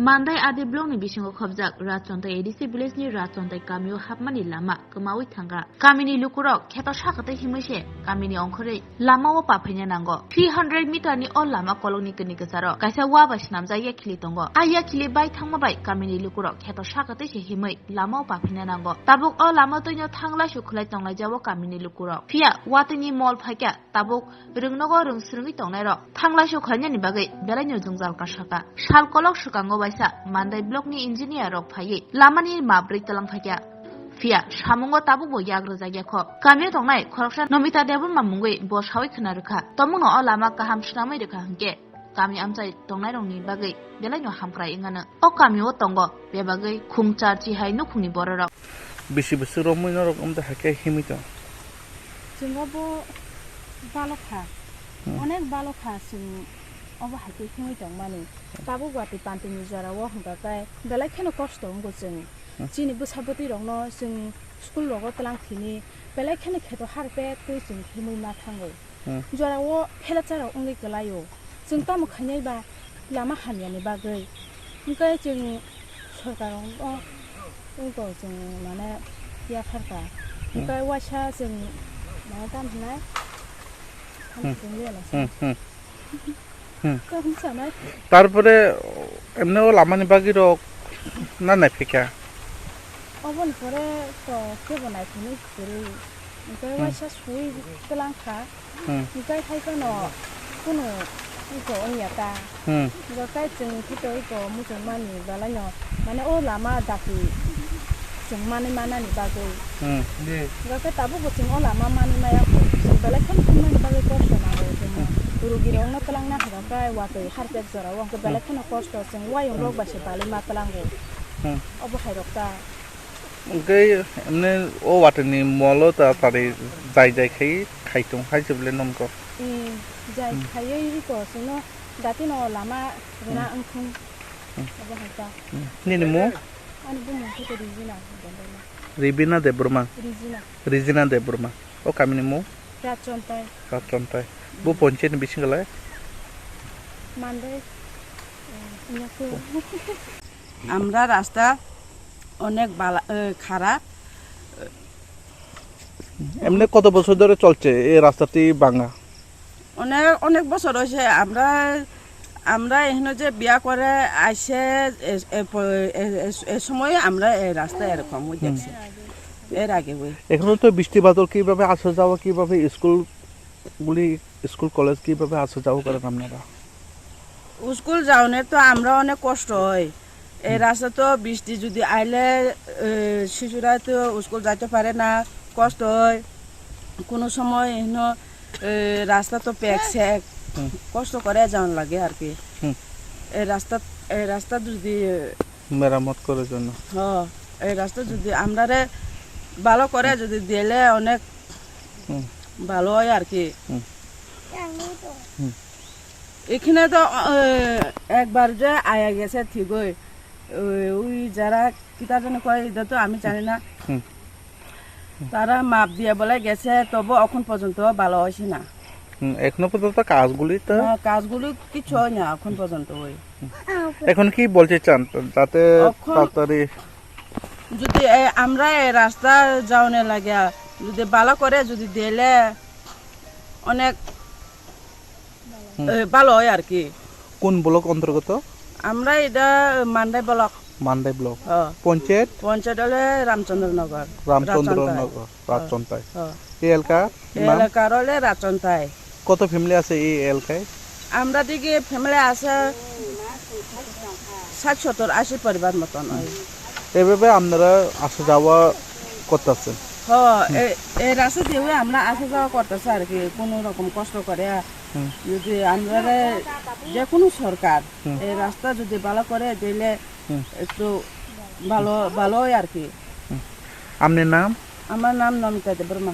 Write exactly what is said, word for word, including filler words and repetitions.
Mandai A D block ni bisingo khobjak Rajchontai A D C village ni Rajchontai kamio hapmani lama kwmawi thangkha. Kamini lukurok kheto sakatwi himwi se kamini ongkhorwi lama o paphaina nango. Three hundred meter ni o lama kolokni kini kwcharo kaisa wa bai swnamjak yakhili tongo. A yakhili bai thangma bai kamini lukurok kheto sakatwi se himwi lama o paphaina nango. Tabuk o lama twino thanglaisu khwlai tonglaijao kamini lukurok. Phiya watwini mol phaikha. Tabuk rwngnogo rwng swrwngwi tongnairok thanglaisu khlainani bagwi belaino jwngjal kasaka. Sal kolok swkango waisa Mandai block ni engineer rok phaiwi lamani mabrwi twlang phaikha. Phiya samungo tabukbo yak rwjakya kho. Kamio tongnai khoroksa Nomita Debbarma mungwi bo sawi khna rwkha. Tomungno o lama kaham swnamwi rwkha hwnkhe kami amchai tongnairokni bagwi belaino hamkrai wngano. O kamio tongo bebagwi khung charchi hai nukhungni bororok. Bisi bwswk romwi norok wngtwi hai khe himwi tong? Chwng obo balokha, Hmm. onek balokha chwng obo hai khe himwi tongmani. Tabuk watwi pantini jorao hwnkha khe belai kheno kosto wngo chwng. Hmm. Chini bwsa bwtwi rokno chwng school rogo twlang thini belai kheno kheto harpek twi chwng himwi ma thango. Hmm. Jorao phelachara wngwi kwlaio. Chwng tamo khainai ba lama hamyani bagwi. Hwnkhe chwng sorkar o, o, wngkha chwng mane yapharkha. Hmm. Hwnkhe waisa chwng mane tamo hwnai? Hmm. Chwng liya lasa. Hmm, hmm. Hmm. Tamo hwnsanai. Tarpore emne o lamani bagwi rok na naiphikha? Oboni pore to kebo naiphini kwrwi. Hwnkhe Hmm. waisa sui twlang kha. Hmm. Hwnkhe hai phano kunu iko wngya ta. Hmm. Hwnkhe chwng khe to iko muchungmani belaino, mane o lama dati chwng manwi manani bagwi. Hmm. Hwnkhe tabukbo chwng o lama manwi maya kho. Chwng belai kheno thumnani bagwi kosto nango chwng. Hmm. Rugirokno twlangna hwnkhe watwi harpek jorao hwnkhe belai Hmm. kheno kosto chwng wayung rok Hmm. bai se balwi ma twlango. Hmm. Obo hai rok ta. Hwnkhe emne o watwini molo ta tari jai jai khai khai tong hai se bele nongo. Hmm, jai Hmm. khaiwi iko chwngno datino lama rwna Hmm. wngthung. Hmm. Obo hai ta. Hmm. Nini mung? Ani bumung khe Rijina Debbarma. Ribina Debbarma. Rijina. Rijina Debbarma. O kamini mung? Rajchontai. Rajchontai. Bo ponchayat ni bisingo lai? Mandai. Eh, Inyaku. আমরা রাস্তা অনেক বালা, এ, খারাপ। এমনি কত বছর ধরে চলছে এই রাস্তাটি ভাঙা? অনেক, অনেক বছর হয়েছে। আমরা, আমরা এখানে যে বিয়া করে আইসে, এ, এ, প-, এ, এ, এ সময় আমরা এই রাস্তা এরকম হুম। দেখছি। এর আগে ওই। এখানে তো বৃষ্টি বাদল কিভাবে আসা যাওয়া, কিভাবে স্কুলগুলি, স্কুল কলেজ কিভাবে আসা যাওয়া করেন আপনারা? স্কুল যাওনের তো আমরা অনেক কষ্ট হয়। এই হুম। রাস্তা তো বৃষ্টি যদি আইলে, এ, শিশুরা তো স্কুল যাইতে পারে না, কষ্ট হয়। কোনো সময় এখানে, এ, রাস্তা তো প্যাক স্যাক, হুম। কষ্ট করে যাওয়ান লাগে আর কি। হুম। এই রাস্তা, এই রাস্তা যদি মেরামত করার জন্য। হ, এই রাস্তা যদি আমরারে ভালো করে যদি দিলে অনেক হুম। ভালো হয় আর কি। হুম। হুম। এখানে তো, এ, একবার যে আয়া গেছে ঠিকই, ওই, ওই যারা কিতা যেন কয়, এটা তো আমি জানি না। হুম। তারা মাপ দিয়ে বলে গেছে, তবু এখন পর্যন্ত ভালো হয়েছে না। হুম, এখনো পর্যন্ত কাজগুলি তো না, কাজগুলি কিচ্ছু হয় না এখন পর্যন্ত ওই। এখন কি বলতে চান? যাতে এখন তাড়াতাড়ি যদি এ, আমরা এই রাস্তা যাওয়ানোর লাগে যদি ভালো করে যদি দিলে অনেক, হুম। এ, ভালো হয় আর কি। কোন ব্লক অন্তর্গত? আমরা এটা মান্দাই ব্লক। মান্দাই ব্লক। হ্যাঁ। পঞ্চায়েত? পঞ্চায়েত হলে রামচন্দ্রনগর। রামচন্দ্রনগর, রাজচন্দ্র। রাজচন্দ্র। হ্যাঁ। এই এলাকা? এই নাম? এলাকার হলে রাজচন্দ্রায়। কত ফ্যামিলি আছে এই এলাকায়? আমরা দিকে ফ্যামিলি আছে ষাট, সত্তর, আশি পরিবার মতন হয়। এভাবে আপনারা আসা যাওয়া করতেছেন? হ, হুম। এ-, এই রাস্তা দিয়ে আমরা আসা যাওয়া করতেছে আর কি, কোনো রকম কষ্ট করে। হুম। যদি আমরা যে কোনো সরকার হুম। এই রাস্তা যদি ভালো করে দিলে হুম। একটু ভালো, ভালো হয় আর কি। হুম। আপনার নাম? আমার নাম নমিতা দেববর্মা।